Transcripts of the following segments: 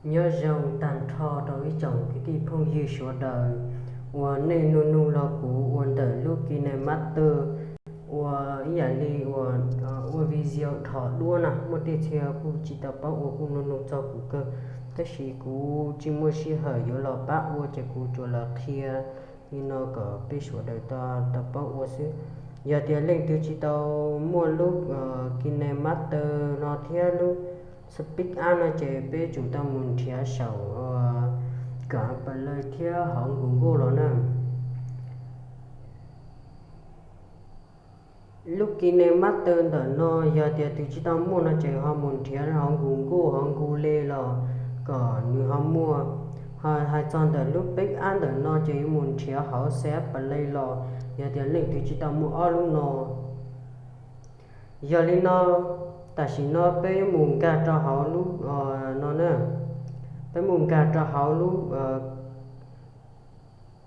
Nyob zoo tag nrho rau ib tsoom kwv tij phooj ywg sawv daws uas nej nug nug los kuv ua ntawm lub KineMaster, ua ib yam li uas ua video dhos duab na, muaj tej txhia kuj tsis tau paub ua kuj nug nug txog kuv kawg, tab sis kuv tsis muaj sij hawm yuav los pab ua ces kuv tsuas los qhia li no kom peb sawv daws tau paub ua xwb. Yog tias leej twg tsis tau muaj lub KineMaster no thiab lub Speak Up no ces peb tsum tau mus nrhiav saum Google Play thiab hauv Google los na. Lub KineMaster ntawm no yog tias tus tsis tau muaj no ces ho mus nrhiav hauv Google hauv Google los kom nws ho muaj. Ho hais txog ntawm lub Speak Up ntawm no ces yuav mus nrhiav hauv C H Play los yog tias leej twg tsis tau muaj ob lub no. Yog li no, tam sim no peb mus nkag rau hauv lub no na, peb mus nkag rau hauv lub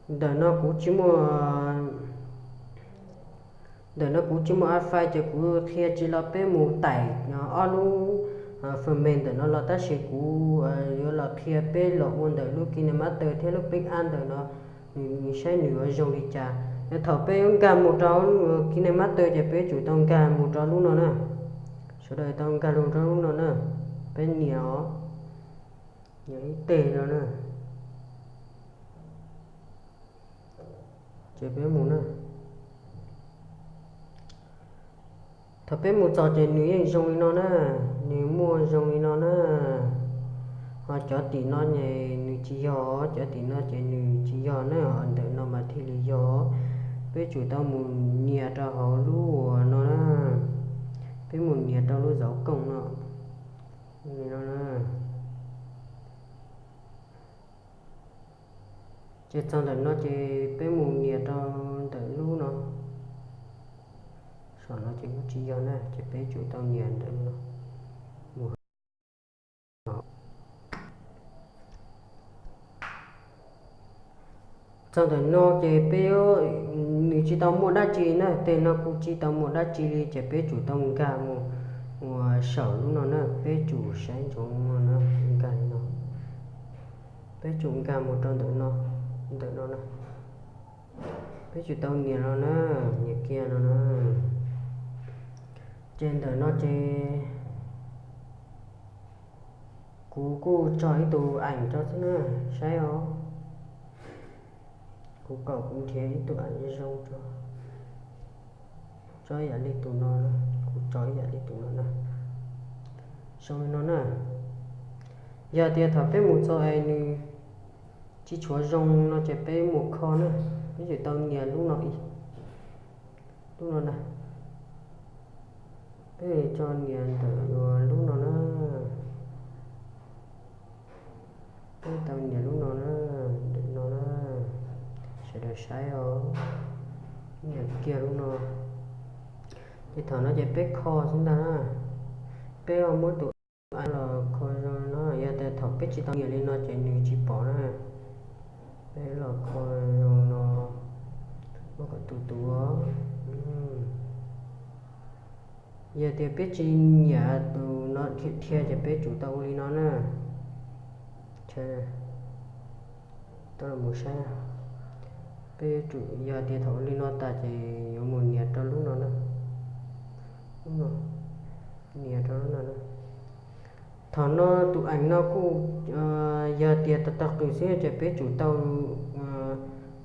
ntawm no kuv tsis muaj ntawm no kuv tsis muaj iFi ces kuv qhia tsis los peb mus taim ob lub phần mềm ntawm no los tab sis kuv yuav los qhia peb los ua ntawm lub KineMaster thiab lub Speak Up ntawm no, nws saib nws yuav zoo li cas. Yog thaum peb yuav nkag mus rau KineMaster ces peb tsum tau nkag mus rau lub no na. Sawv daws tau nkag los rau lub no na, peb nias os, nias ib teg no na, ces peb mus na. Thaum peb mus txog ces nws yeej zoo li no na, nws muaj zoo li no na. Ho cov tim no ces nws tsis yog, cov tim no ces nws tsis yog na, ho ntawm no mas thiaj li yog. Peb tsum tau mus nias rau hauv lub uas no na, peb mus nias rau lub zauv kooj no, li no na. Ces txog ntawm no ces peb mus nias rau ntawm lub no, saum no ces kuj tsis yog na, ces peb tsum tau nias ntawm no mus. Txog ntawm no ces peb, nws tsis tau muaj dab tsi na, tej no kuj tsis tau muaj dab tsi li ces peb tsum tau nkag mus uas saum lub no na, peb tsum saib ntsoov no na, nkag li no. Peb tsum nkag mus rau ntawm no, ntawm no na. Peb tsum tau nias no na, nias kiag no na. Ces ntawm no ces kuv kuj tso ib tug eev rau xwb na, saib os. Kuv kom kuv nrhiav ib tug eev zoo rau, tso ib yam li tus no, kuv tso ib yam li tus no na. Zoo li no na. Yog tias thaum peb mus txog es nws tsis tshuav zoo no ces peb mus kho na, peb tsum tau nias lub no ib, lub no na. Peb tso nias ntawm lub no na. Peb tau nias lub no na, ntawm no na, sawv daws saib os. Nias kiag lub no. Ces thaum no ces peb kho xwb ntag na. Peb muab tus eev los kho zoo no, yog tias thaum peb tsis tau nias li no ces nws tsis pom na. Peb los kho zoo no, muab kom tu tu. Yog tias peb tsis nyiam tus no dhia dhia ces peb tsum tau ua li no na. Tau los mus saib, peb tsum, yog tias thaum ua li no tas ces yuav mus nias rau lub no na. Lub no, nias rau lub no na. Thaum no tus eev no kuj, yog tias tag tag qws xwb ces peb tsum tau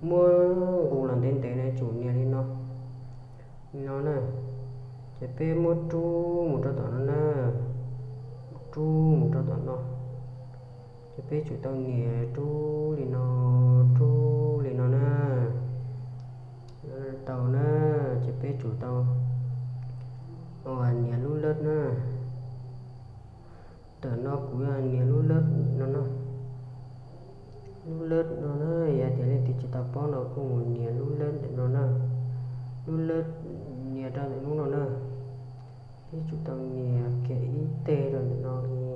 muab nqus los ntev ntev na, tsum nias li no, li no na. Ces peb muab rub mus rau tom no na, rub mus rau tom no. Ces peb tsum tau nias rub li no, rub li no na. Tau na, ces peb tsum tau nias lub lab na. Ntawm no kuv nias lub lab no na. Lub lab no na, yog tias leej twg tsis tau paub no kuj mus nias lub lab ntawm no na. Lub lab nias rau ntawm lub no na. Peb tsum tau nias kiag ib teg rau ntawm no li.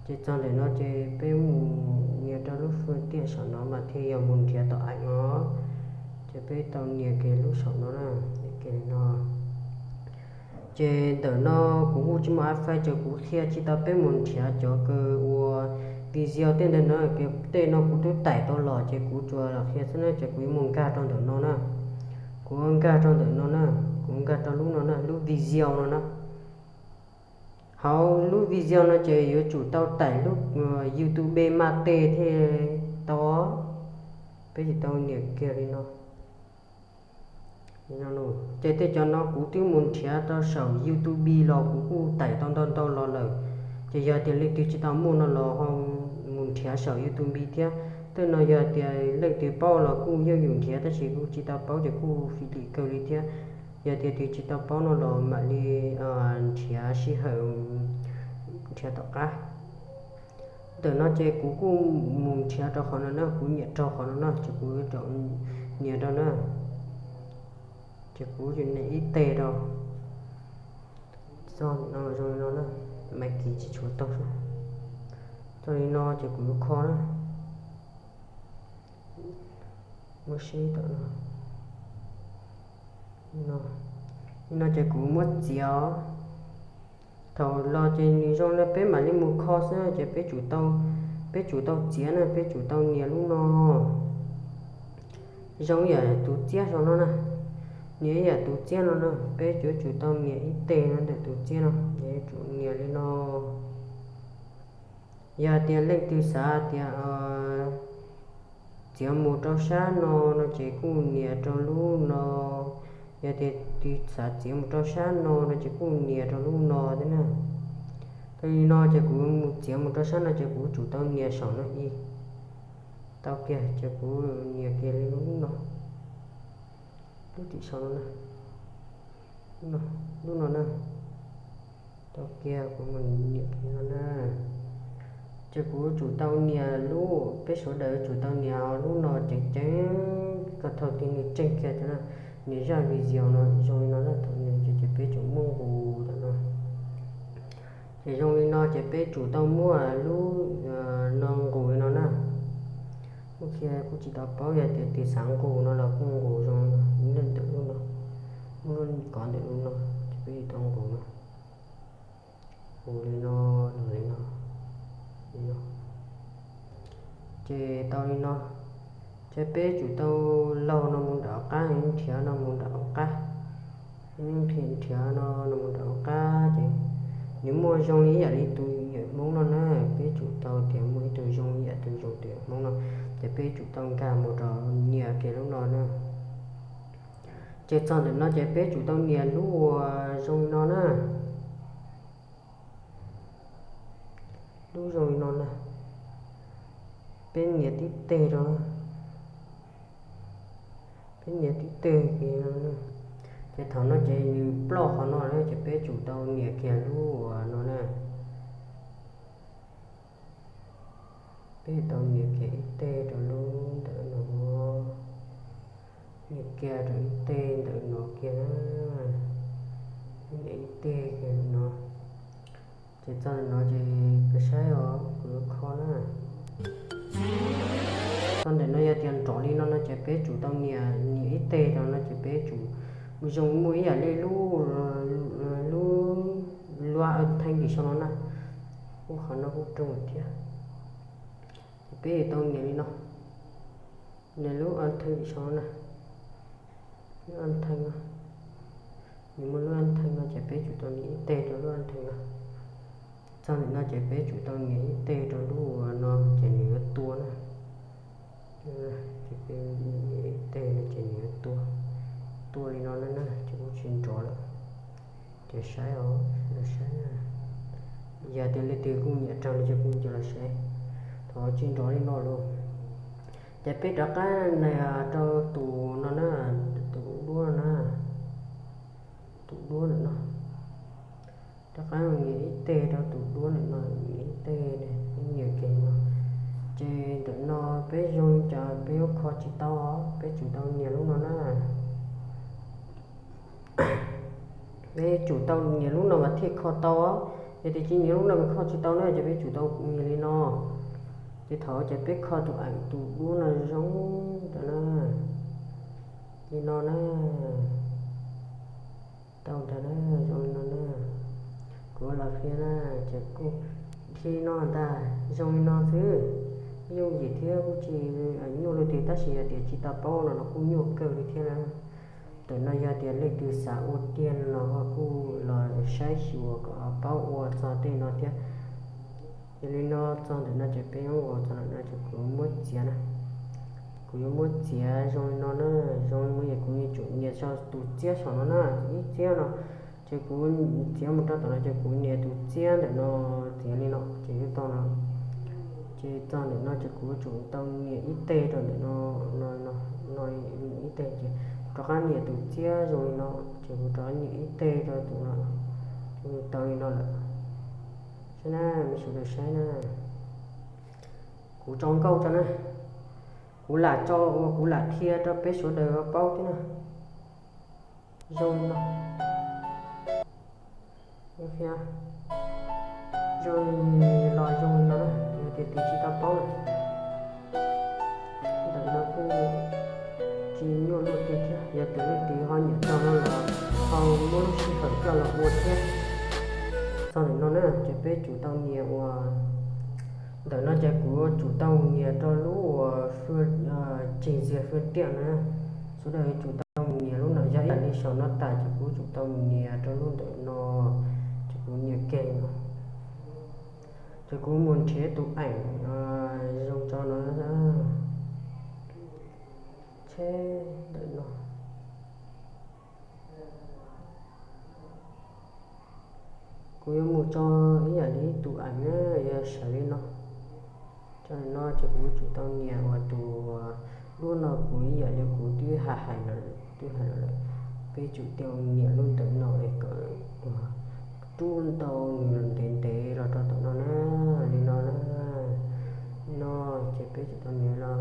Ces txog ntawm no ces peb mus nias rau lub fwj tiaj saum no mas thiaj yog mus nrhiav tau eev os. Ces peb tau nias kiag lub saum no na, nias kiag li no. Ces ntawm no kuv kuj tsis muaj iFi ces kuv qhia tsis tau peb mus nrhiav cov kws ua video tej ntawd na. Tej no kuv twb tais tau los ces kuv tsuas los qhia xwb na, ces kuv yuav mus nkag rau ntawm no na. Kuv nkag rau ntawm no na, kuv nkag rau lub no na, lub video no na. Hauv lub video no ces yuav tsum tau tais lub YouTube maj tej thiaj tau. Peb tsis tau nias kiag li no. Ces tej cov no kuv twb mus nrhiav rau saum YouTube los kuv kuj tais tau ntau ntau los lawm. Ces yog tias leej twg tsis tau muaj no los ho mus nrhiav saum YouTube thiab. Tej no yog tias leej twg paub los kuj yeej yus nrhiav, tab sis kuj tsis tau paub ces kuj fim lim kawg li thiab. Yog tias twg tsis tau paub no los mam li nrhiav sij hawm nrhiav tom qab. Ntawm no ces kuv kuj mus nrhiav rau qhov no na, kuv nyiam rau qhov no na ces kuv nias rau na. Ces kuv nias ib teg rau. Txog no zoo li no na, maiv kiv tsis tshuav tau. Txog li no ces kuv yuav kho na. Muab sib tom no. Li no ces kuv muab txiav os. Thaum los ces nws zoo li peb mam li mus kho xwb ces peb tsum tau, peb tsum tau txiav na, peb tsum tau nias lub no. Zoo ib yam tus txiab saum no na, nias ib yam tus txiab no na, peb yuav tsum tau nias ib teg no ntawm tus txiab no, yuav tsum nias li no. Yog tias leej twg xav tias txiav mus rau sab no no ces kuj nias rau lub no. Yog tias twg xav txiav mus rau sab no no ces kuj nias rau lub no thiab na. Tau li no ces kuv mus txiav mus rau sab no ces kuv tsum tau nias saum no ib tau kiag ces kuv nias kiag li lub no, lub tim saum no na, lub no na. Tau kiag kuv mus nias kiag no na. Ces kuv tsum tau nias lub, peb sawv daws tsum tau nias lub no ceev ceev kom thaum twg nws tseem kiag tau na. Nws zaj video no zoo li no na, thaum nws ces peb tsum muab nqus tau no. Ces zoo li no ces peb tsum tau muab lub no nqus li no na. Kuj qhia kuj tsis tau paub, yog tias tus xav nqus no los kuj nqus zoo li ntawm lub no, muab kov ntawm lub no ces peb yuav tau nqus no. Nqus li no, nqus li no, li no. Ces tau li no, ces peb tsum tau laug no mus nram qab, nrhiav no mus nram qab, nrhiav no no mus nram qab ces nws muaj zoo li ib yam li tus yawm Hmoob no na, peb tsum tau tias muaj ib tug zoo ib yam tus zoo tus yawm Hmoob no, ces peb tsum tau nkag mus rau nias kiag lub no na. Ces txog ntawm no ces peb tsum tau nias lub uas zoo li no na. Lub zoo li no na, peb nias tib teg rau, peb nias tib teg kiag no. Ces thaum no ces nws ploj qhov no na ces peb tsum tau nias kiag lub uas no na. Peb tau nias kiag ib teg rau lub ntawm no, nias kiag rau ib teg ntawm no kiag na, nias ib teg kiag no. Ces txog ntawm no ces koj saib os, kuv yuav kho na. Txog ntawm no yog tias nrov li no no ces peb tsum tau nias, nias ib teg rau no ces peb tsum zoo muaj ib yam li lub, lub luab a theej tim saum no na. Kuj qhov no kuj rooj thiab. Ces peb tau nias li no, nias lub a theej tim saum no na. Lub a theej no, nws muaj lub a theej no ces peb tsum tau nias ib teg rau lub a theej no. Txog ntawm no ces peb tsum tau nias ib teg rau lub uas no ces nws yuav tua na. Ces peb nias ib teg no ces nws yuav tua, tua li no na, ces kuj tsis nrov lawm. Ces saib os, saib na. Yog tias leej twg kuj nyiam raws li ces kuj nco los saib. Thaum tsis nrov li no lawm, ces peb rov qab nias rau tus no na, tus duab no na, tus duab ntawm no. Rov qab nias ib teg rau tus duab ntawm no, nias ib teg, nias kiag no. Ces ntawm no peb zoo li cas peb yuav kho tsis tau, peb tsum tau nias lub no na. Peb tsum tau nias lub no mas thiaj kho tau. Yog tias tsis nias lub no mas kho tsis tau na, ces peb tsum tau nias li no. Ces thaum ces peb kho tus aim tus duab no zoo ntawm na, li no na. Tau ntag na, zoo li no na. Kuv los qhia na, ces kuj li no ntag, zoo li no xwb. Yooj yim thiab kuj tsis nyuaj luaj twg, tab sis yog tias tsis tau paub no los kuj nyuaj kawg li thiab na. Ntawm no yog tias leej twg xav ua tiag los kuj los saib xyuas kom paub ua txog tej no thiab. Yog li no txog ntawm no ces peb yuav ua txog ntawm no ces kuv muab txiav na. Kuv yuav muab txiav zoo li no na, zoo li no es kuv yuav tsum nias tso tus txiab saum no na, ib txiab no. Ces kuv txiav mus rau tom no ces kuv nias tus txiab ntawm no, txiav li no ces yeej tau no. Ces txog ntawm no ces kuv yuav tsum tau nias ib teg rau ntawm no, no, no, ib teg ces kuv rov qab nias tus txiab zoo li no, ces kuv rov qab nias ib teg rau tus no, tau li no lawm. Saib na, sawv daws saib na. Kuv tso nkauj tso na. Kuv lam tso uas kuv lam qhia rau peb sawv daws paub thiab na. Zoo li no. Zoo li los zoo li no na, yog tias tus tsis tau paub na. Ntawm no kuj tsis nyuaj luaj twg thiab, yog tias leej twg ho nyiam tau no los ho muab lub sij hawm coj los ua thiab. Txog ntawm no na ces peb tsum tau nias uas, ntawm no ces kuv tsum tau mus nias rau lub uas trình duyệt phương tiện na. Sawv daws tsum tau mus nias lub no, yog ib yam li saum no tas ces kuv tsum tau mus nias rau lub ntawm no, ces kuv nias kiag no. Ces kuv mus nrhiav tus eem zoo tso no. Tsheb ntawm no. Kuv yuav mus tso ib yam li tus eem na, yog sawv li no. Tso li no ces kuv tsum tau nias uas tus, lub no kuv ib yam li kuv twb hais hais lawm, twb hais lawm, peb tsum tau nias lub ntawm no es kom rub ntau nws ntev ntev los rau tom no na, li no na. No ces peb tsum tau nias no.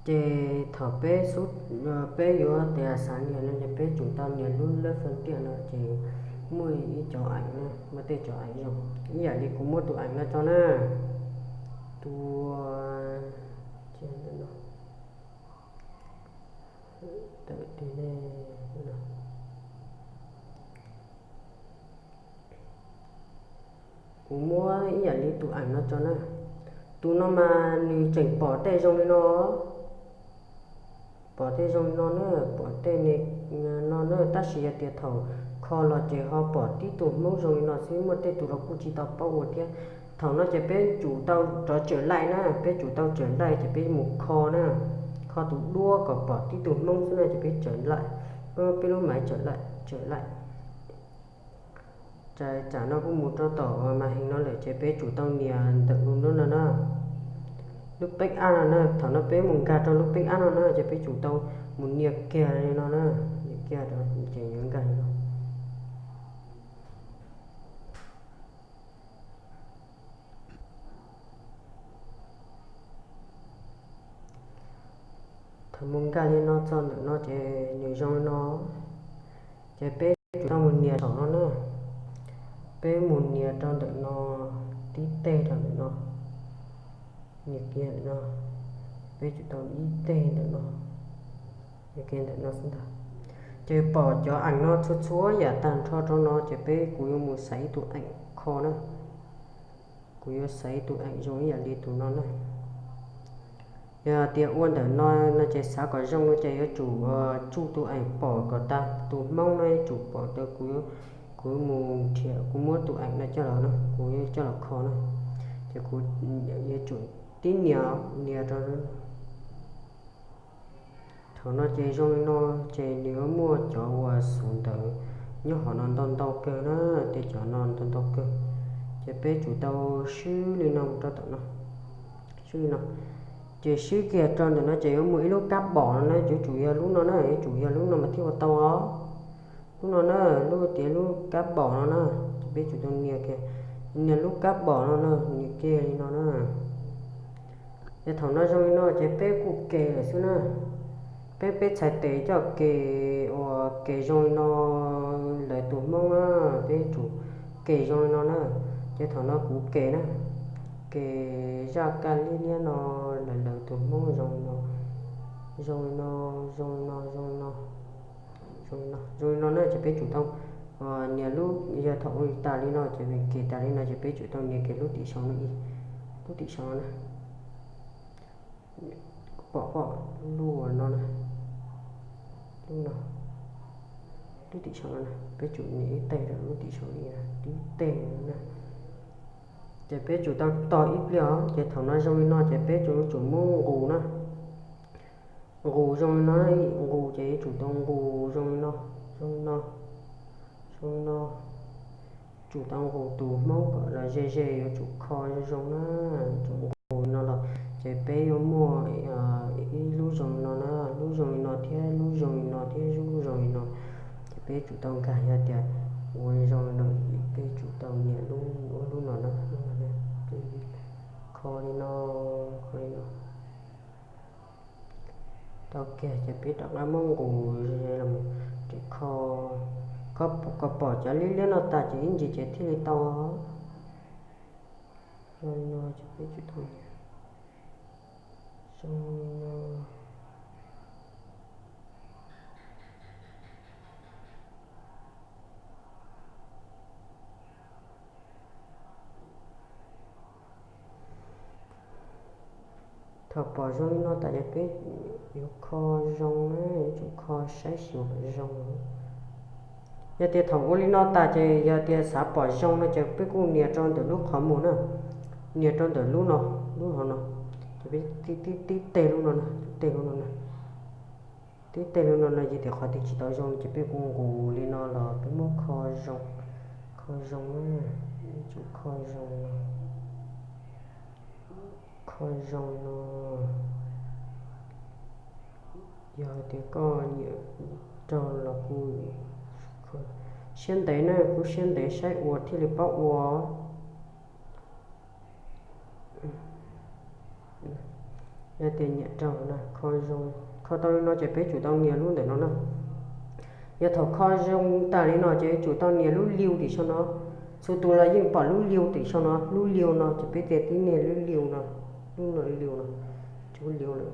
Ces thaum peb xub, peb yuav tias xav nias no ces peb tsum tau nias lub lab faj tiaj no ces muaj ib cov eem na, muaj tej cov eem zoo. Ib yam li kuv muab tus eem no tso na, tus, tawm tig ne, kuv muab ib yam li tus eem no tso na. Tus no mas nws tseem pom tej zoo li no, pom tej zoo li no na, pom tej ne no na, tab sis yog tias thaum kho los ces ho pom tib tug Hmoob zoo li no xwb, muaj tej tus los kuj tsis tau paub ua thiab. Thaum no ces peb tsum tau rov tsawm laij na, peb tsum tau tsawm laij ces peb mus kho na, kho tus duab kom pom tib tug Hmoob xwb na ces peb tsawm laij, peb lub maiv tsawm laij, tsawm laij. Tsam no kuj mus rau tom mas heev no lawm ces peb tsum tau nias ntawm lub no na, lub peb ab no na. Thaum no peb mus nkag rau lub peb ab no na ces peb tsum tau mus nias kiag li no na, nias kiag rau ces yuav nkag li no. Thaum mus nkag li no txog ntawm no ces nws zoo li no, ces peb tsum tau mus nias saum no na. Peb mus nias rau ntawm no, tib teg rau ntawm no, nias kiag ntawm no, peb tsum tau ib teg ntawm no, nias kiag ntawm no xwb ntag. Ces pom cov eem no txhua txhua yam tag nrho rau no ces peb, kuv yuav mus xaiv ib tug eem kho na. Kuv yuav xaiv tus eem zoo ib yam li tus no na. Yog tias ua ntawm no no ces xav kom zoo no ces yuav tsum tsuj tus eem pom kom tag tus Hmoob no, yuav tsum pom tau. Kuv, kuv mus nrhiav, kuv muab tus eem no coj los no, kuv yuav coj los kho na. Ces kuv yuav tsum tib nias, nias rau. Thaum no ces zoo li no, ces nws yuav muaj cov uas xus ntawv nyob hauv no ntau ntau kawg na, tej cov no ntau ntau kawg. Ces peb tsum tau swb li no rau tom no, swb li no. Ces swb kiag rau ntawm no ces yuav muaj ib lub kab pom no na, yuav tsum yog lub no na, yuav tsum yog lub no mas thiaj ua tau os. Lub no na, lub tias lub kab pom no na, ces peb tsum tau nias kiag, nias lub kab pom no na, nias kiag li no na. Ces thaum no zoo li no ces peb kuj kem lawm xwb na. Peb, peb txhais tes coj kem uas kem zoo li no, lawv tus Hmoob na, peb tsum kem zoo li no na. Ces thaum no kuv kem na, kem zaj kaj liab liab no, lawv, lawv tus Hmoob zoo li no, zoo li no, zoo li no, zoo li no, Zoo li no na ces peb tsum tau nias lub, yog thaum ua tas li no ces, kis tas li no ces peb tsum tau nias kiag lub tim saum no ib, lub tim saum no na. Pom pom lub no na, lub no, lub tim saum no na, peb tsum nias ib teg rau lub tim saum ib teg na. Ces peb tsum tau tos ib pliag os, ces thaum no zoo li no ces peb tsum, tsum muab nqus na. Nqus zoo li no, nqus ces yuav tsum tau nqus zoo li no, zoo li no, zoo li no. Tsum tau nqus tus hmoob kom los ze ze, yuav tsum kho zoo zoo na, yuav tsum nqus li no los ces peb yuav muaj ib lub zoo li no na, lub zoo li no thiab lub zoo li no thiab lub zoo li no. Ces peb tsum tau nkag, yog tias ua zoo li no, peb tsum tau nias lub, lub no na, lub no na. Kho li no, kho li no. Tau kiag ces peb rov qab muab nqus los mus, ces kho, kho kom pom cov liab liab no tas ces ib ntsis ces thiaj li tau. Zoo li no ces peb tsum tau nias zoo li no. Thaum pom zoo li no tas ces peb yuav kho zoo na, yuav tsum kho saib xyuas kom zoo. Yog tias thaum ua li no tas ces yog tias xav pom zoo no ces peb kuj nias rau ntawm lub qhov muag na, nias rau ntawm lub no, lub hauv no, ces peb tib teg lub no na, tib teg lub no na. Tib teg lub no no ces tias qhov twg tsis tau zoo ces peb kuj nqus li no los peb muab kho zoo, kho zoo na, yuav tsum kho zoo no, kho zoo no. Yog hais tias koj nyiam raug los kuj siab ntev na, kuj siab ntev saib ua thiaj li paub ua. Yog tias nyiam raug na, kho zoo, kho tau li no ces peb tsum tau nias lub ntawm no na. Yog thaum kho zoo tag li no ces yuav tsum tau nias lub liu tim saum no. Txhua tus los yeej pom lub liu tim saum no, lub liu no ces peb tias tib nias lub liu no, lub no liu no, lub liu lawm.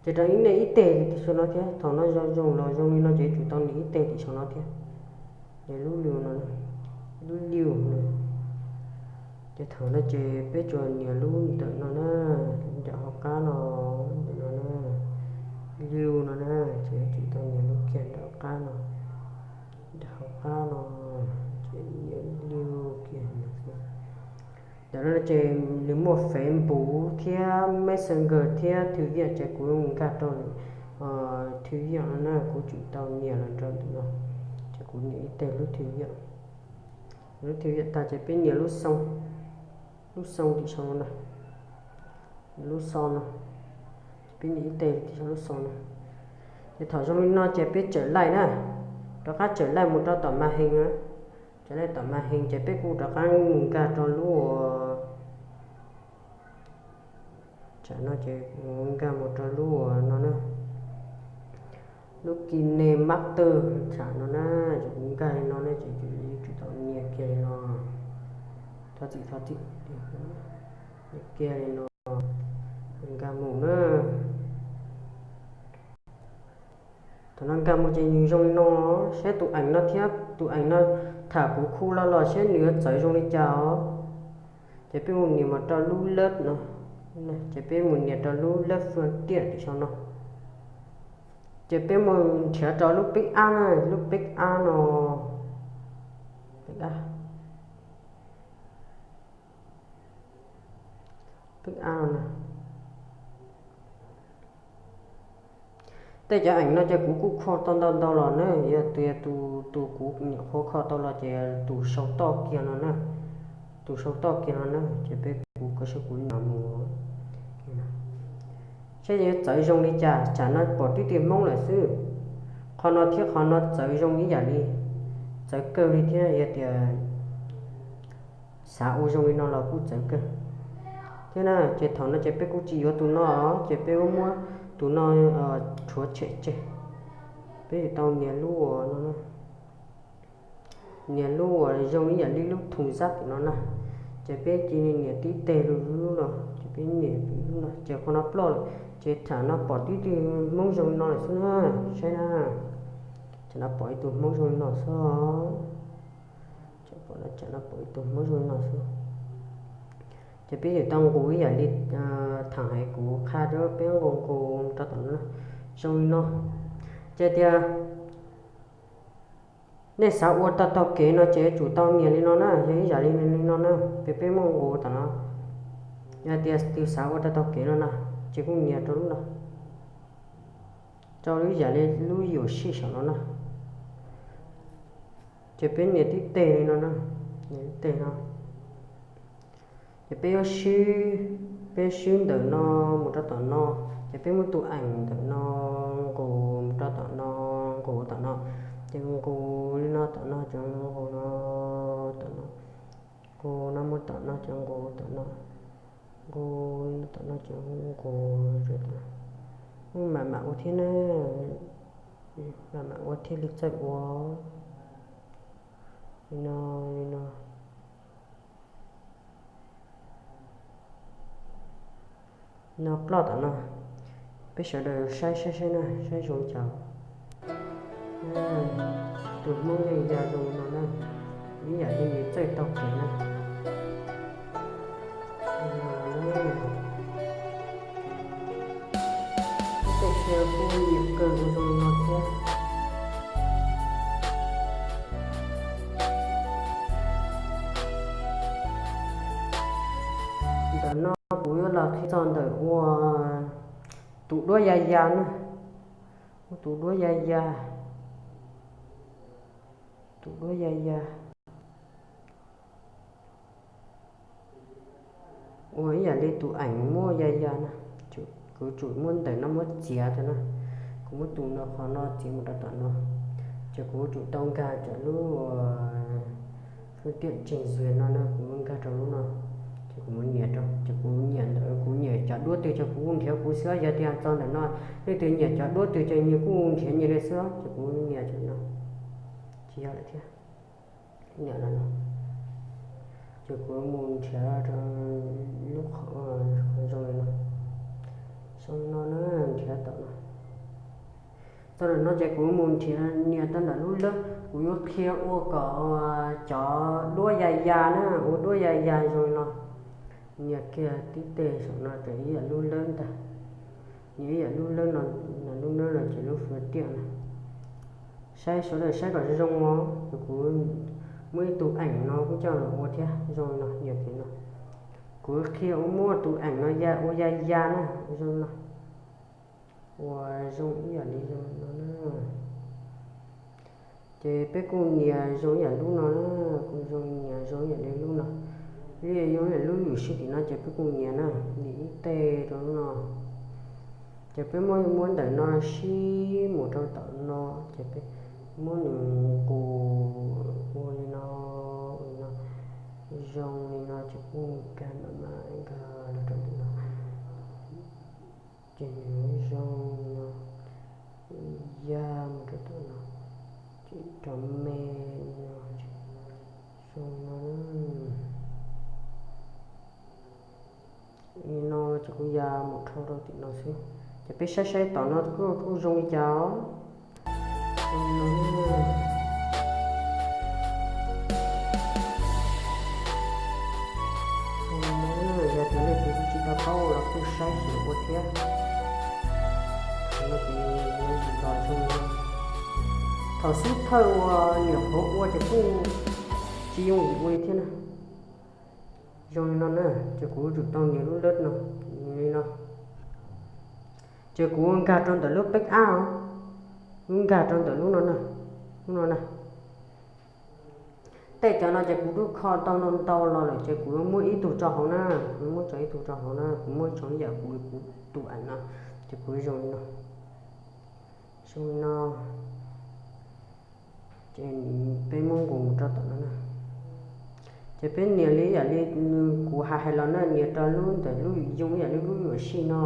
Ces rau ib nias ib teg tim saum no thiab, thaum no zoo zoo los zoo li no ces yuav tsum tau nias ib teg tim saum no thiab. Nias lub liu no, lub liu no. Ces thaum no ces peb tsuas nias lub ntawm no na, nram hauv qab no, ntawm no na, liu no na, ces yuav tsum tau nias lub kiag nram hauv qab no, nram hauv qab no, ces nias liu kiag no xwb. Ntawm no ces nws muaj Facebook thiab Messenger thiab Thư viện ces kuv nkag rau Thư viện no na, kuv tsum tau nias los rau ntawm no. Ces kuv nias ib teg lub Thư viện, lub Thư viện tag ces peb nias lub xoo, lub xoo tim saum no na, lub xoo no, peb nias ib teg tim saum lub xoo no. Ces thaum zoo li no ces peb tsawm laij na, rov qab tsawm laij mus rau tom màn hình na, tsawm laij tom màn hình ces peb kuj rov qab mus nkag rau lub uas, tsam no ces nkag mus rau lub uas no na, lub KineMaster tsam no na, ces kuv nkag li no na ces yuav tsum tau nias kiag li no, thov txim, thov txim, nias kiag li no, nkag mus na. Thaum no nkag mus ces nws zoo li no, saib tus ảnh no thiab tus ảnh no tham kuv khu los los saib nws yuav txawv zoo li cas os. Ces peb mus nias mus rau lub lab no, ces peb mus nias rau lub lab fwm tiam tim saum no. Ces peb mus nrhiav rau lub peb ab na, lub peb ab no, peb ab, peb ab no na. Tej cov ảnh no ces kuv kuj kho tau ntau ntau los na, yog tias tus, tus kuv nyuam qhuav kho tau los ces tus sau toj kiag no na, tus sau toj kiag no na, ces peb kuv kho saib kuv nyuam mus saib yuav txawv zoo li cas, tsam no pom tib tug Hmoob lawm xwb. Qhov no thiab qhov no txawv zoo ib yam li, txawv kawg li thiab, yog tias xav ua zoo li no los kuj txawv kawg thiab na. Ces thaum no ces peb kuj tsis yuav tus no, ces peb muab tus no rhuav tshem tseg. Peb yuav tau nias lub uas no, nias lub uas zoo ib yam li lub thum zab tim no na. Ces peb cia li nias tib teg lub no, ces peb nias lub no ces qhov no ploj lawm. Ces tsam no pom tib tug Hmoob zoo li no lawm xwb na, saib na. Tam no pom ib tug Hmoob zoo li no xwb. Tam no pom ib tug Hmoob zoo li no xwb. Ces peb yuav tau nqus ib yam li thaum hais kuv qha rau peb nqus nqus rau tom no zoo li no. Ces tias nej xav ua tau taug kev no ces yuav tsum tau nias li no na, yog ib yam li li no na, peb peb muab nqus tom no. Yog tias tus xav ua tau taug kev no na, ces kuj nias rau lub no, rau ib yam li lub yuam sij saum no na. Ces peb nias tib teg li no na, nias tib teg no. Ces peb yuav swb, peb swb ntawm no mus rau tom no, ces peb muab tus eem ntawm no nqus mus rau tom no, nqus tom no, ces nqus li no tom no ces nqus no, tom no, nqus no mus tom no ces nqus tom no, nqus li no tom no ces nqus, mam mam ua thiab na, mam mam ua thiaj li txawj ua. Li no, li no. No ploj tom no, peb sawv daws saib saib saib na, saib zoo cas. Tus Hmoob yeej ya zoo li no na, ib yam li nws txawj taug kev na. Tej sia kuj nyiam kawg zoo li no thiab. Ntawm no kuv yuav los qhia txog ntawm ua tus duab ya ya na, tus duab ya ya, tus duab ya ya. Ua ib yam li tus eem muab ya ya na, kuv tsum muab ntawm no muab txiav rau na, kuv muab tus no qhov no txiav mus rau tom no, ces kuv tsum tau nkag cov lub fwj tiam tseem zuag no na, kuv nkag rau lub no, ces kuv nias rau, ces kuv nias ntawm kuv nyiam cov duab twg ces kuv nrhiav kuv xwb, yog tias txog ntawm no leej twg nyiam cov duab twg ces nws kuj nrhiav nyias li xwb, ces kuv nias cov no, tsis yog lawm thiab. Nias no, ces kuv mus nrhiav rau lub qhov zoo li no, zoo li no na, nrhiav tom no. Txog ntawm no ces kuv mus nrhiav nias rau ntawm lub lab, kuv yuav qhia ua kom cov duab ya ya na, ua duab ya ya zoo li no. Nias kiag tib teg saum no ces ib yam lub lab ntag. Nias ib yam lub lab no, lub lab no ces lub fwj tiam na. Saib sawv daws saib kom zoo os, ces kuv muaj ib tug eem no kuj coj los ua thiab zoo li no, nias kiag no. Kuv qhia ua muab tus eem no ya ua ya ya na, zoo li no. Ua zoo ib yam li zoo li no na. Ces peb kuj nias zoo ib yam lub no na, kuj zoo nias zoo ib yam li lub no. Li zoo ib yam lub yuam sij tim no ces peb kuj nias na, nias ib teg rau lub no. Ces peb muab muab ntawm no sib mus rau tom no, ces peb muab nws nqus ua li no, ua li no, zoo li no ces kuj nkag mam mam nkag los rau ntawm no. Ces nws zoo li no, ya mus rau tom no, ces rau me li no, zoo li no. Li no ces kuv ya mus dhau rau tim no xwb. Ces peb saib saib tom no kuj zoo li cas os. Yog tias leej twg tsis tau paub los kuj saib xyuas ua thiab. Thaum no ces yuav yim los zoo li no. Thaum xub thawj uas nyuam qhuav ua ces kuj tsis yooj yim ua li thiab na. Zoo li no na, ces kuv yuav tsum tau nias lub lab no, li no. Ces kuv nkag rau ntawm lub peb ab, kuv nkag rau ntawm lub no na, lub no na. Tej cov no ces kuv twb kho tau ntau ntau los lawm ces kuv yuav muab ib tug tso hauv na, kuv muab tso ib tug tso hauv na, kuv muab tso ib yam kuv, kuv tus eem no, ces kuv zoo li no, zoo li no. Ces peb muab nqus mus rau tom no na. Ces peb nias li ib yam li kuv hais hais los na, nias rau lub ntawm lub yooj ib yam li lub yuam sij no.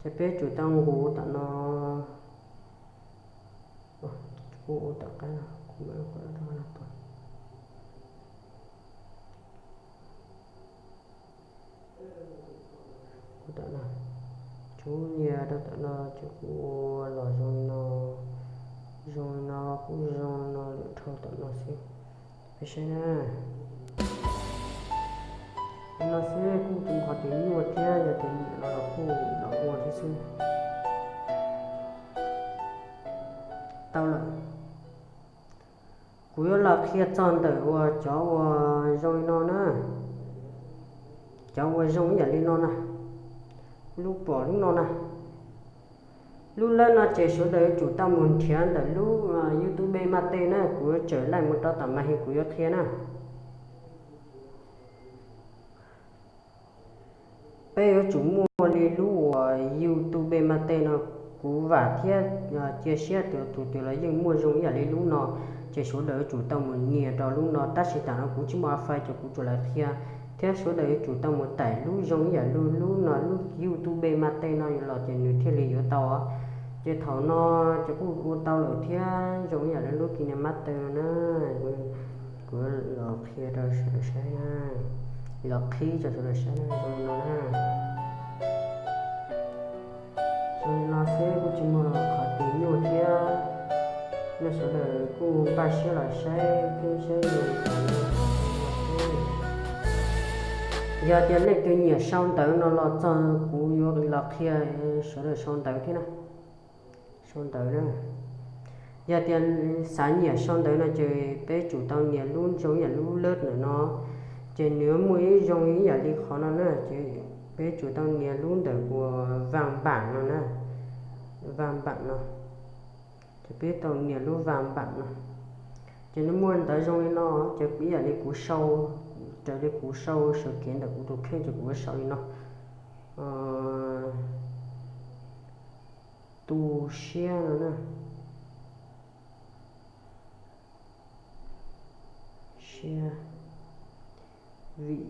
Ces peb tsum tau nqus tom no. Kuv ua tom qab no, kuv mam li ua tom no. Kuv tom no, kuv nias rau tom no ces kuv ua los zoo li no. Zoo li no kuj zoo no lawm, dhau tom no xwb. Peb saib na. Li no xwb kuj tsis muaj qhov twg nyuaj thiab, yog tias nyiam no los kuj los ua thiab xwb. Tau lawm. Kuv yuav los qhia txog ntawm uas cov uas zoo li no na, cov uas zoo ib yam li no na, lub pom lub no na. Lub lab no ces sawv daws yuav tsum tau mus nrhiav ntawm lub YouTube Mate na, kuv yuav tsawm laij mus rau tom mas hi kuv yuav qhia na. Peb yuav tsum muaj li lub uas YouTube Mate no, kuv vam thiab cia siab tias tus twg los yeej muaj zoo ib yam li lub no, ces sawv daws yuav tsum tau mus nias rau lub no, tab sis tam no kuv tsis muaj fais ces kuv tsuas los qhia, thiab sawv daws yuav tsum tau mus tải lub zoo ib yam li lub no, lub YouTube Mate no los ces nws thiaj li yuav tau os. Ces thaum no ces kuj ua tau lawm thiab, zoo ib yam li lub KineMaster no na. Kuv los qhia rau sawv daws saib na, los qhib rau sawv daws saib na, zoo li no na. Zoo li no xwb kuj tsis muaj qhov twg nyuaj thiab, nej sawv daws kuj npaj siab los saib thiab saib zoo li cas no. Yog tias leej twg nyiam sau ntawv no los txog kuv yuav los qhia sawv daws sau ntawv thiab na. Sau ntawv na. Yog tias xav nyiam sau ntawv no ces peb tsum tau nias lub zoo ib yam lub lab ntawm no, ces nws muaj ib zoo ib yam li qhov no na, ces peb tsum tau nias lub ntawm uas vas npam no na, vas npam no, ces peb tau nias lub vas npam no. Ces nws muaj ntawv zoo li no, ces ib yam li kuv sau, raws li kuv sau sawv kev ntawm kuv tus kheej ces kuv sau li no. Tu siab no na. Siab, vim,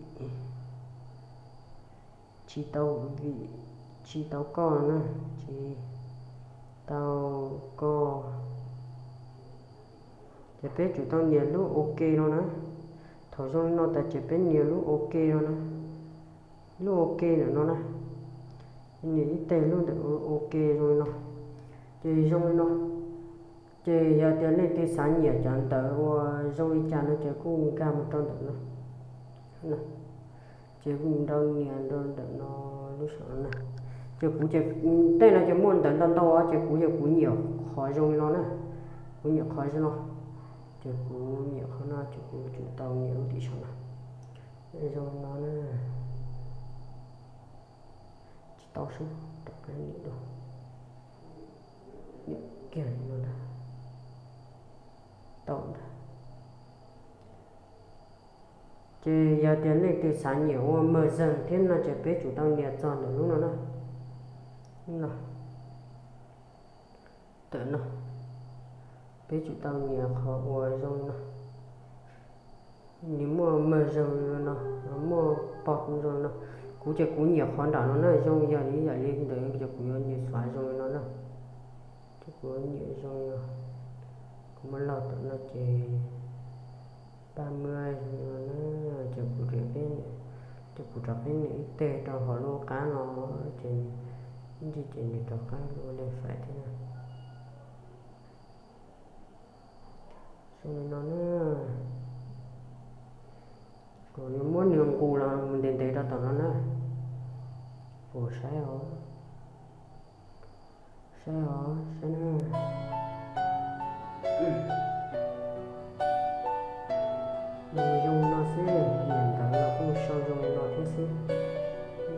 tsis tau, vim tsis tau koj no na, tsis tau koj. Ces peb tsum tau nias lub OK no na. Thaum zoo li no tas ces peb nias lub OK no na. Lub OK ntawm no na. Nias ib teg lub ntawm OK zoo li no. Ces zoo li no. Ces yog tias leej twg xav nyiam cov ntawv uas zoo li cas no ces kuj nkag mus rau ntawm no. Ces kuj nrau nias rau ntawm no lub saum no na. Ces kuv ces tej no ces muaj ntawv ntau ntau os, ces kuv ces kuv nyiam qhov zoo li no na. Kuv nyiam qhov zoo no. Ces kuv nyiam qhov no ces kuv tsum tau nias lub tim saum no. Zoo li no na. Tsis tau sub rov qab nias dua. Nias kiag li no ntag. Tau ntag. Ces yog tias leej twg xav nyiam ua mawg zeeg thiab no ces peb tsum tau nias txog ntawm lub no na. Lub no. Ntawm no. Peb tsum tau nias qhov uas zoo li no. Nws muaj mawg zeeg li no, muaj pog zoo li no. Kuv ces kuv nyiam qhov nram no na, zoo yog li yam li ntawd ces kuv yuav nias xav zoo li no na. Ces kuv yuav nias zoo li no. Kuv muab laug tom no ces pab muab zoo li no na, ces kuv rov qab, ces kuv rov qab nias ib teg rau hauv lub qab no, ces ib ntsis ces nws rov qab ua li fais thiab na. Zoo li no na. Kuv yuav muab nws nqus los mus ntev ntev rau tom no na. Kuv saib os. Saib os, saib na. Nws zoo no xwb, niam ntawv los kuj sau zoo li no thiab xwb.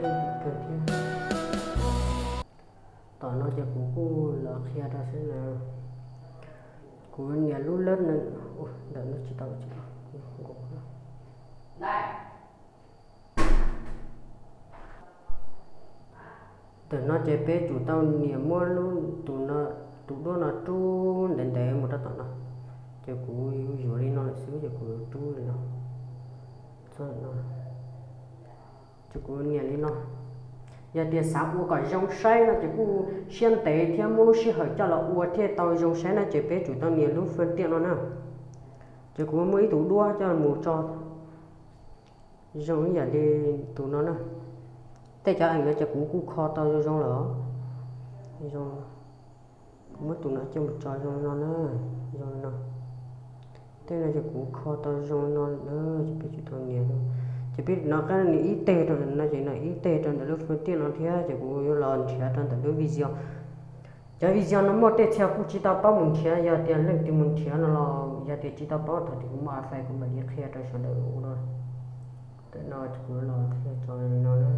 Lub dim kawg thiab. Tom no ces kuv kuj los qhia rau xwb na. Kuv nias lub lab no, ntawm no tsis tau, tsis tau. Ntawm no ces peb tsum tau nias muab lub, tus no, tus duab no rub ntev ntev mus rau tom no. Ces kuv yuav li no lawm xwb ces kuv rub li no. Txog no. Ces kuv nias li no. Yog tias xav ua kom zoo saib no ces kuj siab ntev thiab muab lub sij hawm coj los ua thiaj tau zoo saib na ces peb tsum tau nias lub faj tiaj no na. Ces kuv muaj ib tug duab coj mus tso zoo ib yam li tus no na. Tej cov eem no ces kuv kuj kho tau zoo zoo lawm. Zoo. Muab tus no coj mus tso zoo li no na, zoo li no. Tej no ces kuv kho tau zoo li no lawm na, ces peb tsum tau nias. Ces peb no qab nias ib teg rau no ces nias ib teg rau ntawm lub fwj tiaj no thiab ces kuv yuav los nrhiav rau ntawm lub video. Cov video no muaj tej txhia kuj tsis tau paub mus nrhiav, yog tias leej twg mus nrhiav no los yog tias tsis tau paub thaum twg kuv muaj fais kuv mam li qhia rau sawv daws ua no. Tam no ces kuv los qhia tso li no na.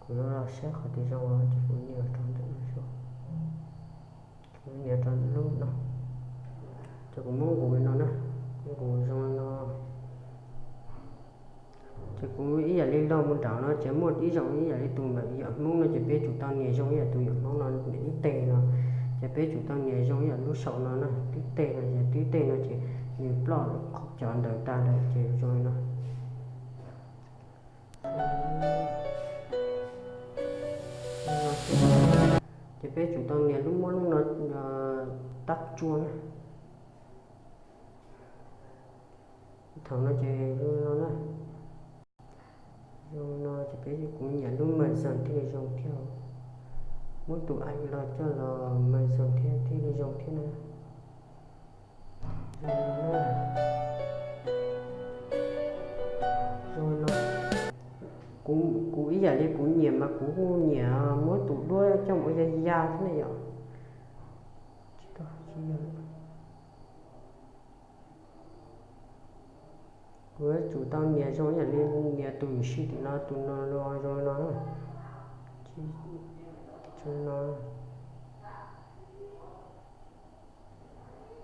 Kuv yuav los saib qhov twg zoo ces kuv nias rau ntawm no, kuv nias rau ntawm lub no, ces kuv muab nqus li no na, nqus zoo li no. Ces kuv ib yam li los mus nraud no ces muaj ib zaug ib yam li tus ntawm yawm Hmoob no ces peb tsum tau nias zoo ib yam tus yawm Hmoob no, nias ib teg no, ces peb tsum tau nias zoo ib yam lub saum no na, tib teg no ces tib teg no ces nws ploj cov ntawd tag lawm ces zoo li no. Ces peb tsum tau nias lub muab lub no tab tsuaj na. Thaum no ces zoo no na. Zoo no ces peb kuv nyiam lub mas zoo thiaj li zoo thiab. Muab tus aim los coj los mas zoo thiab thiaj li zoo thiab na. Zoo no. Kuv, kuv ib yam li kuv nyiam mas kuv kuj nyiam muab tus duab coj mus ua ya ya thiab ne yom. Kuv yuav tsum tau nias zoo ib yam li nias tus yuam sij tim no, tus no los zoo no.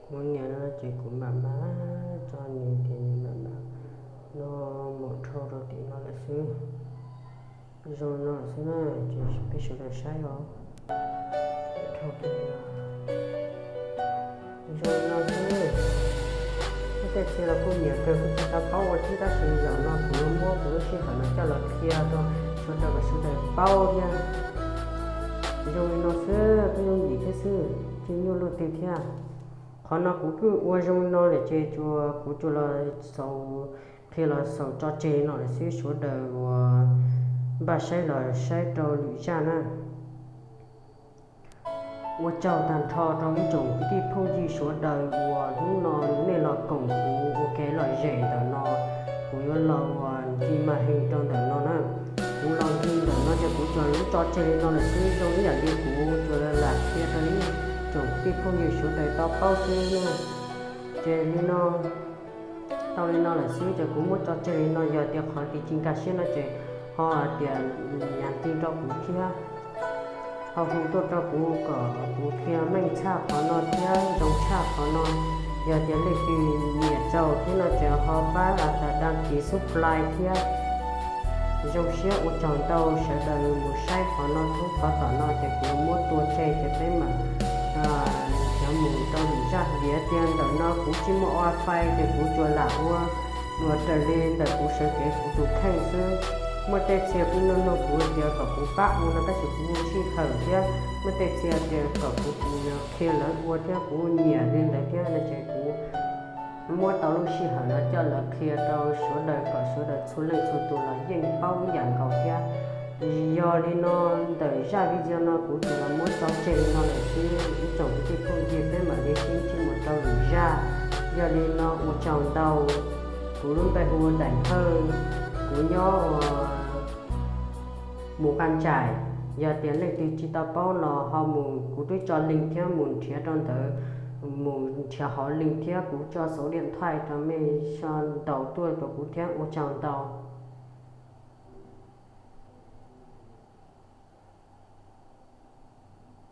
Kuv nias no ces kuv mam mam tso nws ces nws mam mam no mus dhau rau tim no lawm xwb. Zoo no xwb na, ces peb sawv daws saib os. Dhau kiag no. Zoo no xwb. Muaj tej txhia los kuj nyiam kawg kuj tsis tau paub ua thiab tab sis zaum no kuv yuav muab kuv lub sij hawm no coj los qhia rau sawv daws kom sawv daws paub thiab. Zoo li no xwb, peb yooj yim thiab xwb, tsis nyuaj luaj twg thiab. Qhov no kuv kuj ua zoo li no lawm ces tsuas kuv tsuas los xaus, qhia los xaus tso tseg li no lawm xwb, sawv daws uas npaj saib los saib rau lwm zaj na. Ua tsaug tag nrho rau ib tsoom kwv tij phooj ywg sawv daws uas hnub no nej los koom kuv ua kev lom zem ntawm no. Kuv yuav los uas nti mas heev rau ntawm no na. Kuv los nti ntawm no ces kuv tsuas lub tso tseg li no lawm xwb, zoo ib yam li kuv tsuas lam qhia rau ib tsoom kwv tij phooj ywg sawv daws tau paub xwb na. Ces li no, tau li no lawm xwb ces kuv muab tso tseg li no, yog tias qhov twg tsis nkag siab no ces ho hais tias nyav ti rau kuv thiab, ho hu tuaj rau kuv kom kuv qhia meej tshaj qhov no thiab zoo tshaj qhov no. Yog tias leej twg nyiam txaus thiab no ces ho pab tas dag kiv subscribe thiab. Zoo siab ua tsaug ntau sawv daws mus saib qhov no, thoob qhov tom no ces kuv muab tua tseg ces peb mam nrhiav mus rau lwm zaj. Vim tias ntawm no kuv tsis muaj wi-fi ces kuv tsuas lam ua raws li ntawm kuv sawv kev kuv tus kheej xwb. Muaj tej txhia kuj nug nug kuv tias kom kuv pab ua no tab sis kuv muaj sij hawm thiab, muaj tej txhia tias kom kuv qhia lawv ua thiab kuv nyiam li ntawd thiab no ces kuv muab tau lub sij hawm no coj los qhia rau sawv daws kom sawv daws txhua leej txhua tus los yeej paub ib yam nkaus thiab. Yog li no, ntawm zaj video no kuv tsuas los muab tso tseg li no lawm xwb, ib tsoom kwv tij phooj ywg peb mam li sib ntsib mus rau lwm zaj. Yog li no ua tsaug ntau. Kuv lub npe hu ua Daim Hawj, kuv nyob ua Mus Nqaj Ntsais. Yog tias leej twg tsis tau paub no ho mus, kuv twb tso link thiab mus nrhiav rau ntawd, mus nrhiav hauv link thiab kuv tso số điện thoại rau mej so ntaus tuaj rau kuv thiab, ua tsaug ntau.